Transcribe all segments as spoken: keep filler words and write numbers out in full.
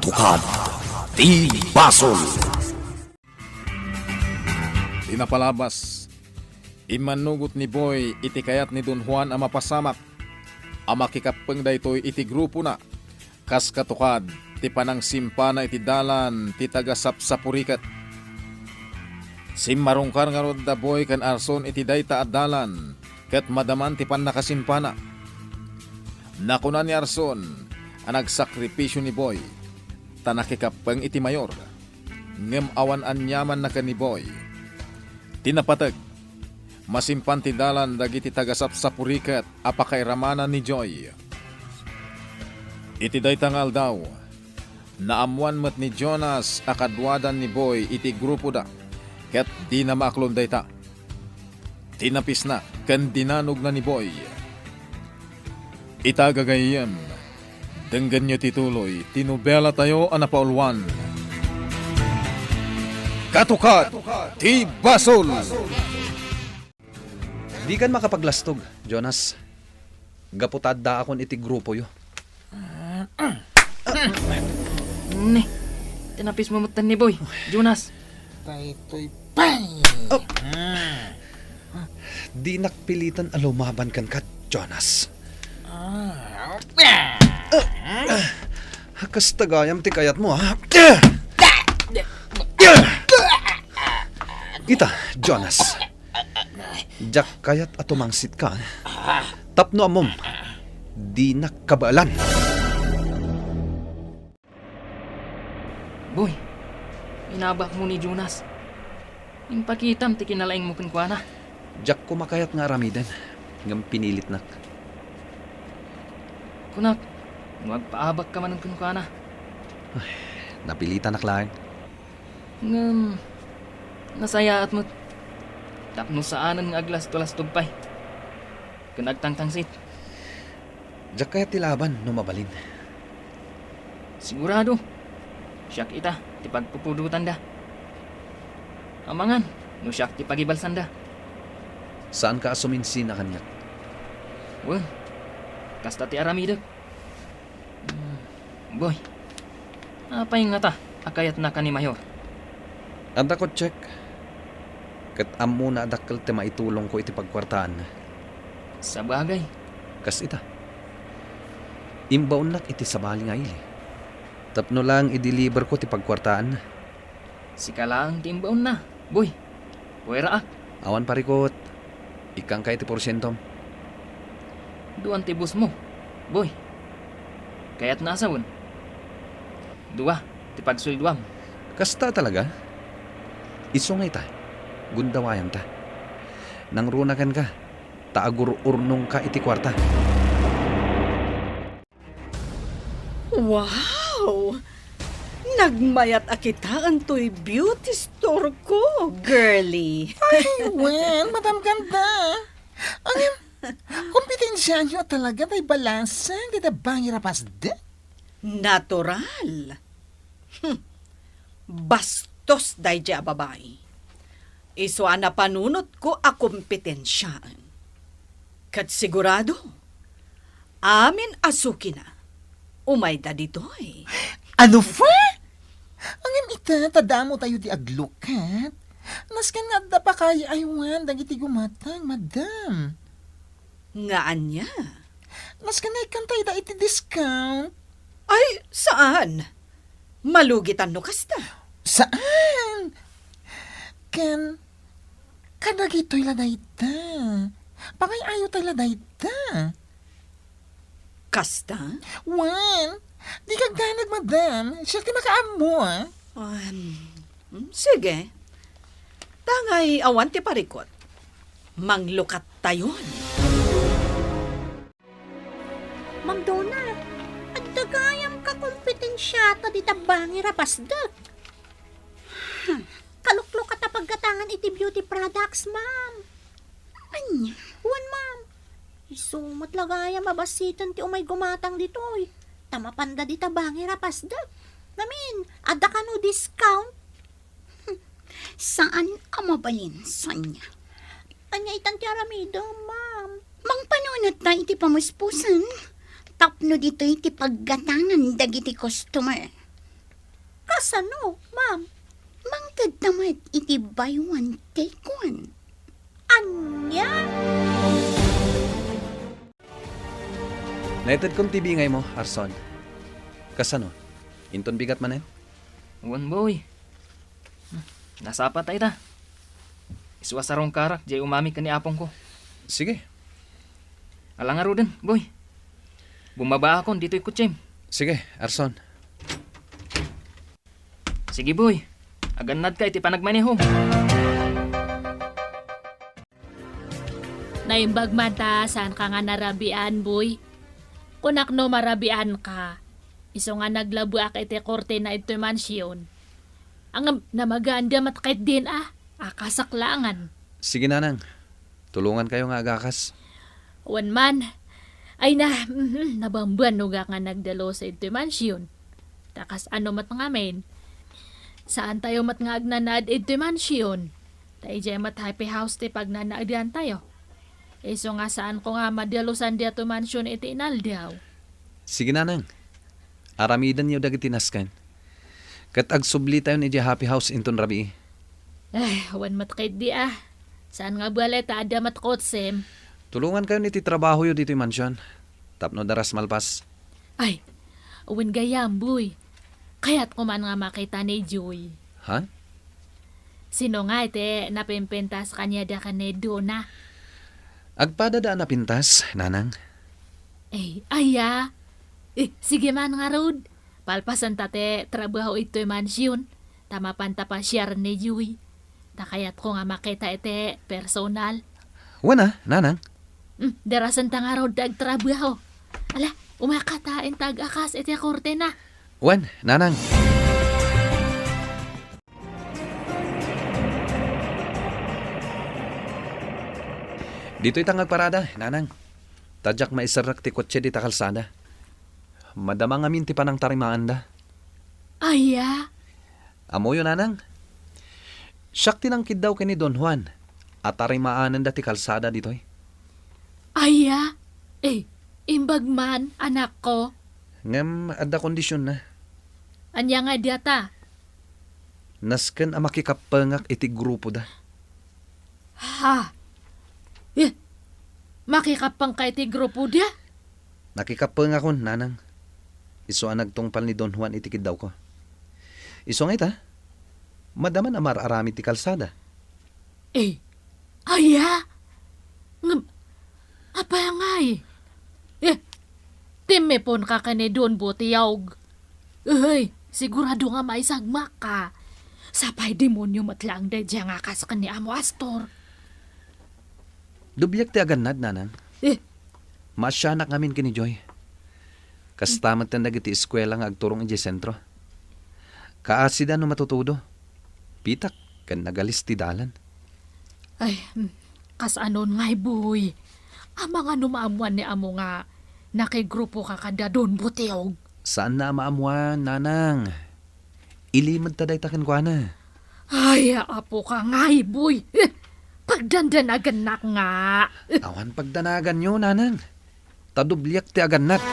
Katukad ti basol. Ti napalabas, immanugot ni Boy iti kayat ni Don Juan a mapasamak a makikappeng daytoy iti grupona, kas katukad ti panangsimpana iti dalan ti taga-Sapsapuriket. Simmarungkar ngarud da Boy ken Arson iti dayta a dalan ket madaman ti pannakasimpana. Nakuna ni Arson a nagsakripisio ni Boy ta nakikappeng iti mayor, ngem awan aniamanna ken ni Boy. Ti napateg, masimpan ti dalan dagiti taga-Sapsapuriket a pakairamanan ni Joy. Iti dayta nga aldaw, naammoan met ni Jonas a kaduadan ni Boy iti grupoda, ket dina maaklon dayta. Tinapisna ken dinanogna ni Boy. Ita, gagayyem, denggenyo ti tuloy ti nobelatayo a napauluan, Katukad ti Basol. Dikan makapaglastog, Jonas. Gapu ta addaakon iti grupoyo. Ne, tinapismo metten ni Boy, Jonas. Daytoy pay. Oh. Dinak pilitan a lumaban kenka, Jonas. Ah. Kasta gayam ti kayatmo, ha? Ita, Jonas. Diak kayat a tumangsitka. Tapno ammom, dinak kabaelan. Boy, inabakmo ni Jonas. Impakitam ti kinalaingmo kenkuana. Diak koma kayat nga aramiden, ngem pinilitnak. Kunak, no agpaabakka manen kenkuana. Ay, napilitanak laeng. Ngem, nasayaat met. Tapno saanen nga aglastolastog pay. Ken agtangtangsit. Diak kayat ti laban no mabalin. Sigurado, siak ita ti pagpupudotanda. Amangan no siak ti pagibalsanda. Saanka a suminsina kaniak? Wen, kasta ti aramidek. Mm, Boy, apay ngata a kayatnaka ni Mayor? Adda kotse, ket ammona a dakkel ti maitulongko iti pagkuartaanna. Sabagay. Kas ita, imbaonnak iti sabali nga ili tapno laeng i-deliverko ti pagkuartaanna. Sika laeng ti imbaonna, Boy. Pueraak. Awan parikut. Ikkangka iti porsientom. Duan ti bossmo, Boy. Kayatna a sawen. Dua ti pagsueldoam. Kasta talaga? Isu nga ita, gundawayamta. Nangruna kenka, ta agur-urnongka iti kuarta. Wow! Nagmayat a kitaen toy beauty store ko, girly. Ay, wen, Madam Ganda. Ngem, kompetensiayo talaga tay balasang dita bangir a pasdek? Natural. Hmm. Bastos daydiay a babai. Isu a napanunotko a kompetensiaen. Ket sigurado, amin a sukina, umayda ditoy. Ania? Ngem ita, ta damotayo ti aglukat. Nasken nga adda pakayaaywan dagiti gumatang, madam. Nga ania? Nasken nga ikkantayda iti discount. Ay, saan? Malugitan no kasta. Saan? Ken, kadagitoy la dayta. Pangay-ayotay la dayta. Kasta? Wen, dika agdanag, madam. Siak ti makaammo, ah. Um, mm, sige. Tangay awan ti parikut. Manglukattayon. Mang Dona, adda gayam kakompetensiata dita bangir a pasdek. Hmm, kaluklukat a paggatangan iti beauty products, ma'am. Ania? Wen, ma'am. Isu met la gayam a bassiten ti umay gumatang ditoy. Ta mapanda dita bangir a pasdek. Ngamin, adda kano discount? Saan a mabalin, Sonia. Ania itan ti aramidem, ma'am? Mangpanunotta iti pamuspusen tapno ditoy ti paggatangan dagiti customer. Asano, ma'am? Mangted ta met iti buy one, take one. Ania? Naitedkon ti bingaymo, Arson. Kasano? Inton bigat manen? Wen, boy. Hmm, nasapa ta ita. Isu a sarungkarak diay umami ken ni apongko. Sige. Ala ngaruden, boy. Bumabaakon ditoy kotsem. Sige, Arson. Sige, boy. Agannadka iti panagmanehom. Naimbag man ta saanka nga narabian, boy. Kunak no marabianka, isu nga naglabuak iti kortina iti mansion. Ngem, namagaanda met ketdin a, akasak laengen. Sige, nanang. Tulongankayo nga agakas. Wen man. Ay na, mhm, nabambanogak nga nagdalus iti mansion. Ta kasano met ngamin? Saantayo met nga agnanaed iti mansion. Ta idiay met happy house ti pagnanaedantayo. Isu nga saanko nga madalusan daytoy mansion iti inaldaw. Sige, nanang. Aramidenyo dagiti nasken. Ket agsublitayon idiay happy house inton rabii. Eh, wen met ketdi a. Saan nga bale ta adda met kotsem. Tulongankayon iti trabahoyo ditoy mansion. Tapno daras malpas. Ay, wen gayam, boy. Kayatko man nga makita ni Joy. Ha? Sino nga iti napinpintas kaniada ken ni Dona? Agpadada a napintas, nanang. Eh, aya. Eh, sige man ngarud. Palpasen ta ti trabaho itoy mansion. Ta mapanta pasiar ni Joy. Ta kayatko nga makita iti personal. Wen a, nanang. Hmm, darasen ta ngarud ti agtrabaho. Ala, umaka ta inta agakas iti kortina. Wen, nanang. Ditoy ta nga agparada, nanang. Ta diak maiserrek ti kotse dita kalsada. Madama ngamin ti panangtarimaanda. Aya? Ammoyo, nanang. Siak ti nangkiddaw ken ni Don Juan a tarimaanenda ti kalsada ditoy. Aya? Eh, imbag man, anakko. Ngem adda kondisionna. Ania nga diata? Nasken a makikappengak iti grupoda. Ha? Eh, makikappengka iti grupoda? Nakikappengakon, nanang. Isu a nagtungpal ni Don Juan iti kiddawko. Isu nga ita, madaman a mar-aramid ti kalsada. Eh, aya? Ngem, apay ngay? Eh, timmeponka ken ni Don Butiog. Uy, sigurado nga maisagmakka. Sapay demonio met laeng daydiay nga kas ken ni Amo Astor. Dubliak ti agannad, nanang. Eh. Maasianak ngamin ken ni Joy. Kasta met ken dagiti eskuela nga agturong idiay sentro. Kaasida no matutudo. Pitak ken nagalis ti dalan. Ay, hmm, kas-anon ngay, boy? Amangan no maammuan ni Amo nga nakigrupoka kada Don Butiog? Saanna a maammuan, nanang. Ilimedta dayta kenkuana. Ay, apoka ngay, boy. Eh, pagdandanagannak nga. Awan pagdanaganyo, nanang. Ta dubliak ti agannad.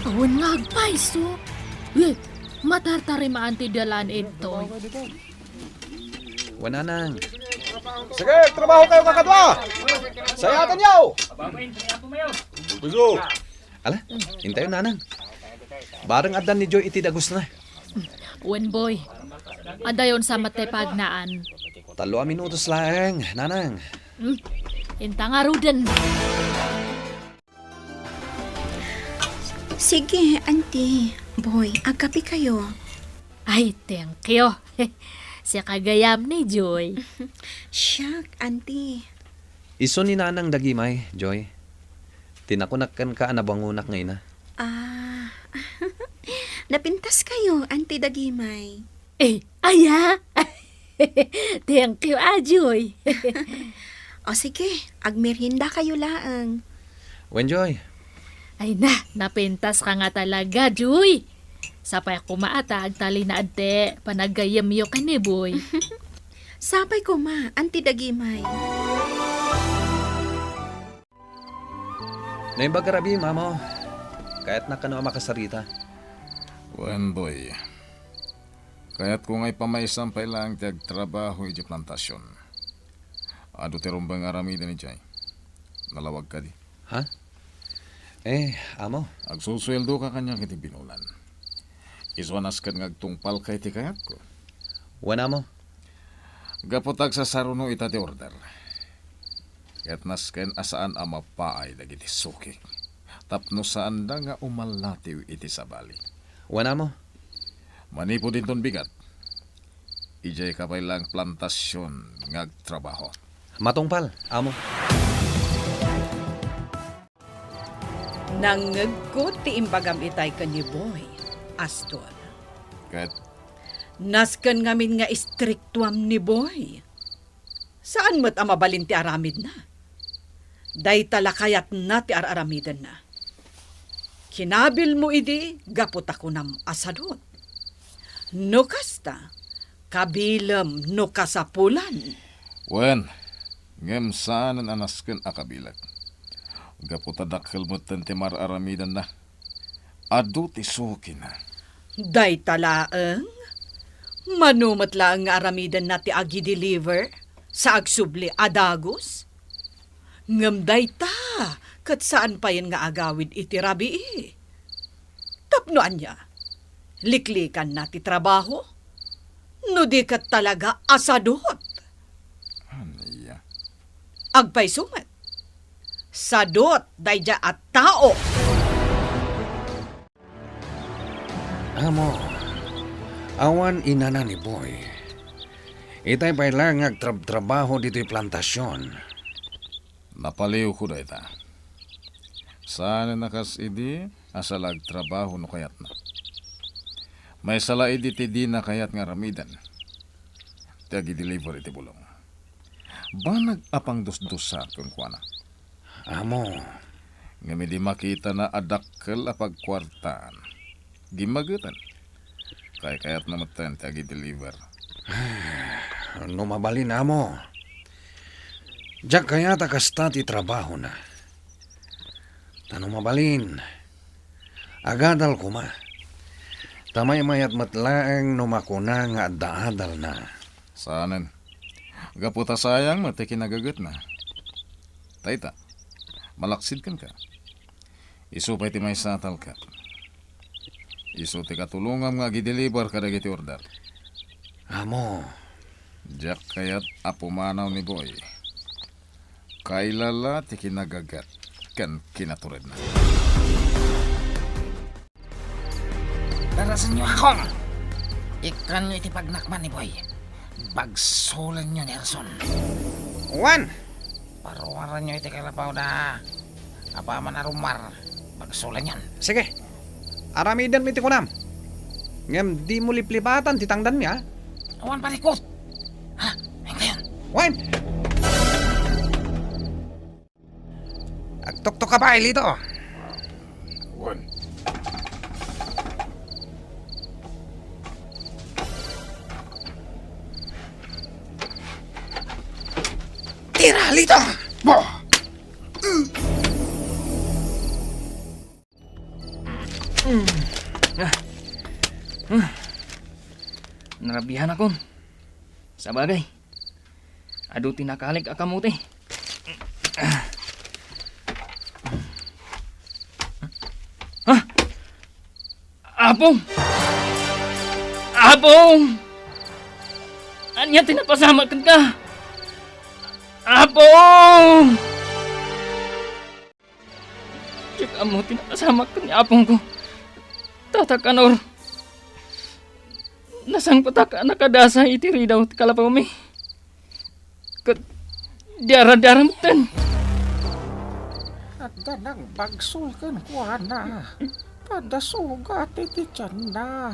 Awan nga agpayso. Eh, matartarimaan ti dalan, Edtoy. Wen, nanang. Sige, trabaho kayo kakadua. Sayatanyo. Buso. Ala, intayo, nanang. Bareng addan ni Joy iti dagusna. Wen, boy. Adayon sa met ti pagnaan. Tallo a minutos laeng, nanang. Hmm. Inta ngaruden. Sige, auntie. Boy, agkape kayo. Ay, thank you. Siak gayam ni Joy. Siak, auntie. Isu ni nanang dagimay, Joy. Ti nakunak kenka a nabangonak nga ina. Ah, napintas kayo, auntie dagimay. Eh, aya? Thank you, a, Joy. O sige, agmerienda kayo laeng. Wen, Joy. Ay na, napintas ka nga talaga, Joy. Sapay koma a ta agtalinaed ti panaggayyemyo ken ni Boy. Sapay koma, auntie dagimay. Naimbag a rabii, Mamo. Kayatnak kano a makasarita. Wen, Boy. Kayatko nga ipamaysam pay laeng ti agtrabaho idiay plantasion. Adu ti rumbeng nga aramiden idiay. Nalawag kadi? Ha? Eh, amo. Agsusueldoka kaniak iti binulan. Isu a nasken nga agtungpalka iti kayatko. Wen, amo. Gapu ta agsasaruno ita ti order. Ket nasken a saan a mapaay dagiti sukik tapno saanda nga umallatiw iti sabali. Wen, amo. Manipud inton bigat, idiayka pay laeng plantasion nga agtrabaho. Matungpal, amo. Nangngegko ti imbagam itay ken ni Boy, Aston. Ket? Nasken ngamin nga istriktuam ni Boy. Saan met a mabalin ti aramidna. Dayta la kayatna ti ar-aramidenna. Kinabilmo idi gapu ta kunam a sadot. No kasta, kabilem no kasapulan. Wen, ngem saanen a nasken a kabilek. Gapu ta dakkel metten ti mar-aramidenna. Adu ti sukina. Dayta laeng? Mano met laeng nga aramidenna ti agi-deliver sa agsubli a dagus? Ngem dayta ket saan payen nga agawid iti rabii. Tapno ania? Liklikanna ti trabaho? No di ket talaga a sadot? Ania? Agpayso met. Sadot daydiay a tao. Amo, awan inana ni Boy. Itay pay laeng nga agtrabtrabaho ditoy plantasion. Napaliwko dayta. Saanen a kas idi a sala agtrabaho no kayatna. Maysa la idi ti dina kayat nga aramiden ti agi-deliver iti bulong. Banag a pangdusdusa kenkuana. Amo. Ngem idi makitana a dakkel a pagkuartaan, gimmageten. Kaykayatna metten ti agi-deliver. No mabalin, amo. Diak kayat a kasta ti trabahona. Ta no mabalin, agadal koma. Ta maymayat met laeng no makuna nga adda adalna. Saanen. Gapu ta sayang met ti kinagagetna. Dayta, malaksid kenka. Isu pay ti maysa a talka. Isu ti katulongam nga agi-deliver kadagiti order. Amo. Diak kayat a pumanaw ni Boy. Kailala ti kinagaget ken kinaturedna. Darasenyo akon! Ikkanyo iti pagnakman ni Boy. Bagsolenyo ni Arson. Wan! Paruaranyo iti kalapawda. Apaman a rumar, bagsolenyon. Sige. Aramidenmi ti kunam. Ngem dimo liplipatan ti tangdanmi, a? Awan parikut. Ha? Inkayon. Wan! Agtuktok ka pay, Lito. Wen. Tira, Lito! Bah! Mm. Ah. Ah. Narabian akon. Sabagay, adu ti nakalik a kamote. Ah! Apong! Apong! Ania ti napasamak kenka? Apong! Diak ammo ti napasamak ken ni apongko. Tata Kanor, nasangpetak a nakadasay iti ridaw ti kalapawmi. Ket diara-diara metten. Adda nangbagsol kenkuana. Adda sugat iti tianna.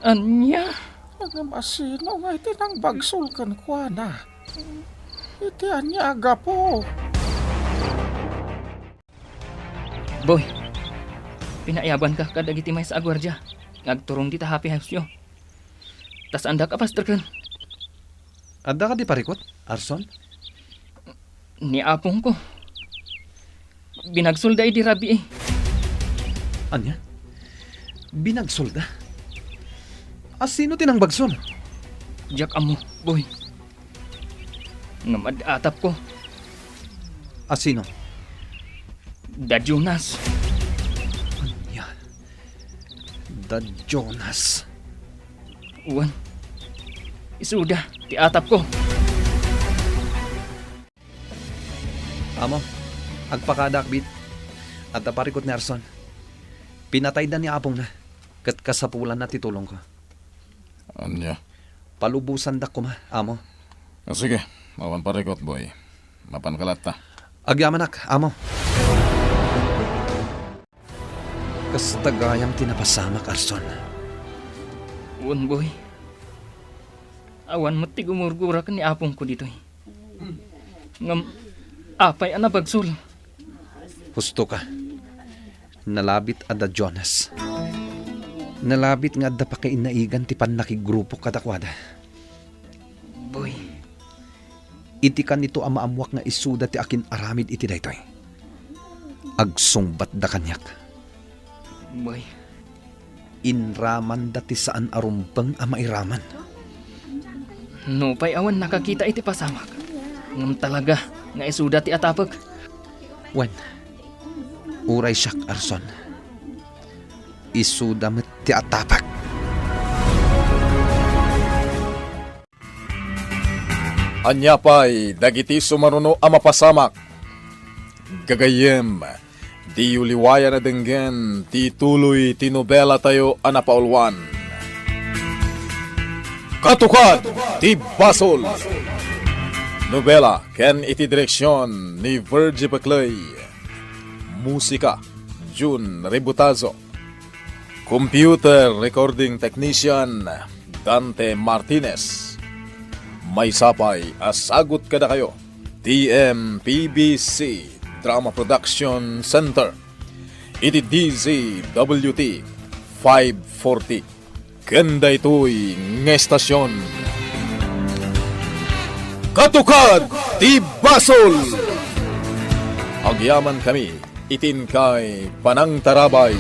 Ania? Ngem asino nga iti nangbagsol kenkuana? Iti ania a gapu? Boy, pinaiyabanka kadagiti maysa a guardia nga agturong dita happy house-yo. Ta saandak a pasterken. Adda kadi parikut, Arson? Ni apongko. Binagsolda idi rabii. Ania? Binagsolda? A sino ti nangbagsol? Diak ammo, boy. Ngem ad-atapko. A sino? Da Jonas. Ania? Da Jonas. Wen, isuda ti atapko. Amo, agpakadaak, Bit. Adda parikut ni Arson. Pinatayda ni apongna, ket kasapulanna ti tulongko. Ania? Palubosandak koma, amo. Ah, sige, awan parikut, boy. Mapanka latta. Agyamanak, amo. Kasta gayam ti napasamak, Arson. Wen, boy. Awan met ti gumurgura ken ni apongko ditoy. Ngem apay a nabagsul? Husto ka. Nalabit a da Jonas. Nalabit nga adda pakainaigan ti pannakigrupo kadakuada. Boy. Iti kanito a maammoak nga isuda ti akin-aramid iti daytoy. Agsungbatda kaniak. Boy. Inramanda ti saan a rumbeng a mairaman. Nupay awan nakakita iti pasamak, ngem talaga nga isuda ti atapek. Wen, uray siak, Arson. Isuda met ti atapek. Ania pay dagiti sumaruno a mapasamak? Gagayyem, diyo liwayan a denggen ti tuloy ti nobelatayo a napauluan, Katukad ti Basol. Nobela ken iti direksion ni Virgie Peclay. Musika, Jun Rebutazo. Computer Recording Technician, Dante Martinez. Maysa pay a sagut kadakayo, T M P B C Drama Production Center, iti D Z W T five forty. Ken daytoy nga estasion, Katukad ti Basol! Agyamankami iti inkay panangtarabay